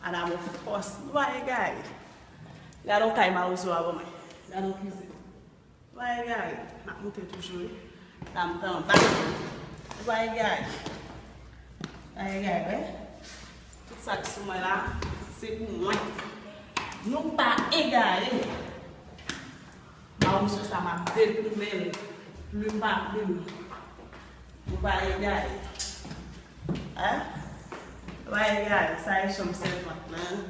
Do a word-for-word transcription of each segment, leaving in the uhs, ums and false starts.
Anamo fòs, nou pa egare. Gade yon kay Mawozo a ban mwen. Gade yon kizin. Nou pa egare. M ap moute toujou, wi. La m t anba. Nou pa egare. Pa egare, wi. Tout sa k sou mwen la, se pou mwen. Nou pa egare. Mawozo sa m ap deplimen l. Plim pa plim. Nou pa egare. Hein? Nou pa egare. Sa e chanm sèvant lan.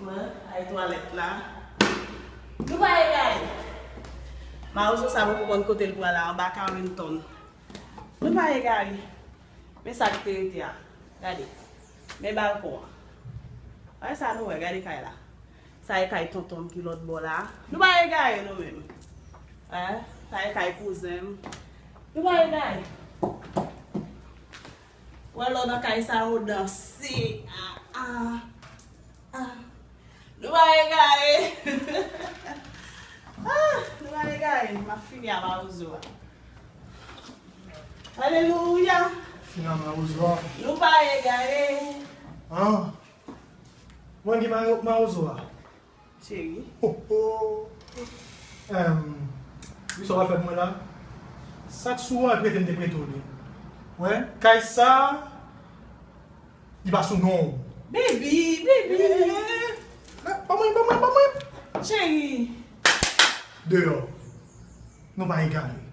Wi, ay twalèt la. Nou pa egare. Mawozo sa poko konn kote l pral la, anba Carrington. Nou pa egare. Men sa ki te rete a. Gade. Men balkon an. Wè sa nou wè, gade kay la. Sa e kay tonton m ki lòt bò la. Nou pa egare nou menm. Hein? Sa e kay kouzen m. Nou pa egare. Wè lè w nan kay sa ou danse. Ah, ah, ah. Nou pa egare. Ah, nou pa egare. M ap fini a Mawozo a. Alelouya. Fini a Mawozo a. Nou pa egare. Ah. Mwen ki Mawozo a. Cheri. Ho, ho. Em, wi, sa w ap fè pou mwen la? Sa k sou an, prete m te prete w li. Wè, kay sa, li pa sou non w. Baby, baby. Eh, ban mwen, ban mwen, ban mwen. Cheri. Deyò. Nou pa egare.